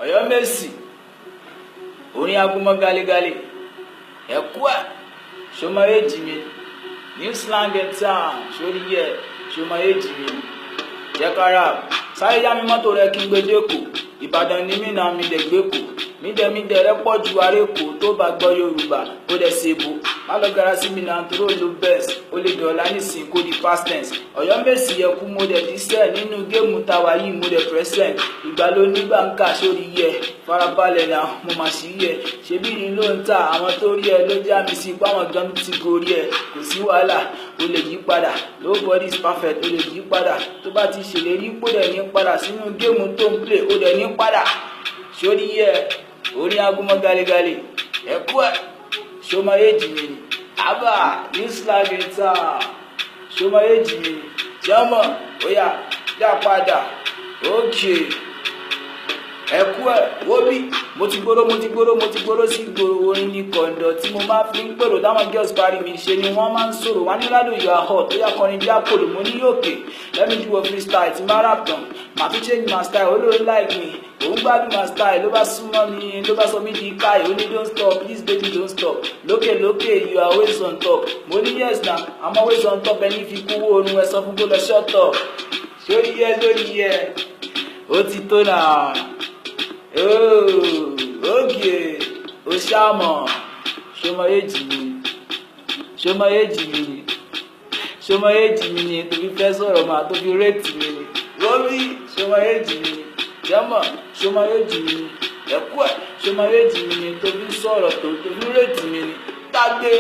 Ọ̀yọ́mèsì, orin agúnmọ́ galegale, ẹ̀kú ẹ̀ ṣọmọ èjì mi, new slang in town. Sórí yẹ ṣọmọ èjì mi, jẹ́ kára sáré yá mi mọ́tò rẹ kí n gbé dẹ́kọ̀. Ìbàdàn ní mí náà, mi dẹ̀ gbé kò mídẹ̀mídẹ̀ rẹ pọ̀ ju arékò tó bá gbọ́ Yorùbá ó dẹ̀ ṣèbò. Má lọ gara sí mi náà tó ló best, ó lè dọ̀la nísìnyí kó di past tense. Ọ̀yọ́mèsì, ẹ̀kú mo dẹ̀ dísẹ̀ nínú game tàwa yìí, mo dẹ̀ present. Ìgbà ló nígbà ń kà sórí yẹ, farabalẹ̀ náà mo mà sí yẹ. Ṣebí ni ló ń ta àwọn tó rí ẹ ló já mi sí páwọn gan ti gorí ẹ. Kò sí wàhálà, o lè yí padà. Nobody is perfect, o lè yí padà. Tó bá ti ṣèlérí kó dẹ̀ ní padà sínú game tó ń play, ó dẹ̀ ní padà sórí yẹ. Orí agúnmọ́ galegale, ẹ̀kú ẹ̀ ṣọmọ èjì mi ni, àbá new slang in town. Ṣọmọ èjì mi ni jọmọ, ó yá dá padà. Okay, ẹkú ẹ wo bí mo ti gbóró, mo ti gbóró, mo ti gbóró sí gbòòrò. Orin ní kọ̀ǹdọ̀ tí mo máa fi ń pèrò. Táwọn girls parí mi ṣe ni wọ́n máa ń sọ̀rọ̀ wọ́n ní, "Ládùn, you are hot." Ó yá, kọrin bí àpòlò. Mo ní yòókè, let me do a freestyle. Tí máa rap tán, màá tún change my style. Olórí like me, òun gbádùn my style, ló bá súnmọ́ mi, ló bá sọ mí di káì. Ó ní, "Don't stop, please baby, don't stop. Lókè lókè, you are always on top." Mo ní, "Yes na, I'm always on top." Ẹni fi kú oorun ẹ sọ fún kó lọ shut up. Sórí yẹ, lórí yẹ, ó ti tó náà. Okay, ó ṣàmọ̀ ṣọmọ èjì mi, ṣọmọ èjì mi ni, ṣọmọ èjì mi ni tó fi fẹ́ sọ̀rọ̀ mà tó fi rate mi ni. Wọ́n bí ṣọmọ èjì mi ni jẹ́mọ̀, ṣọmọ èjì mi ni, ẹ̀kú ẹ̀ ṣọmọ èjì mi ni tó fi sọ̀rọ̀ tó fi rate mi ni dágbé.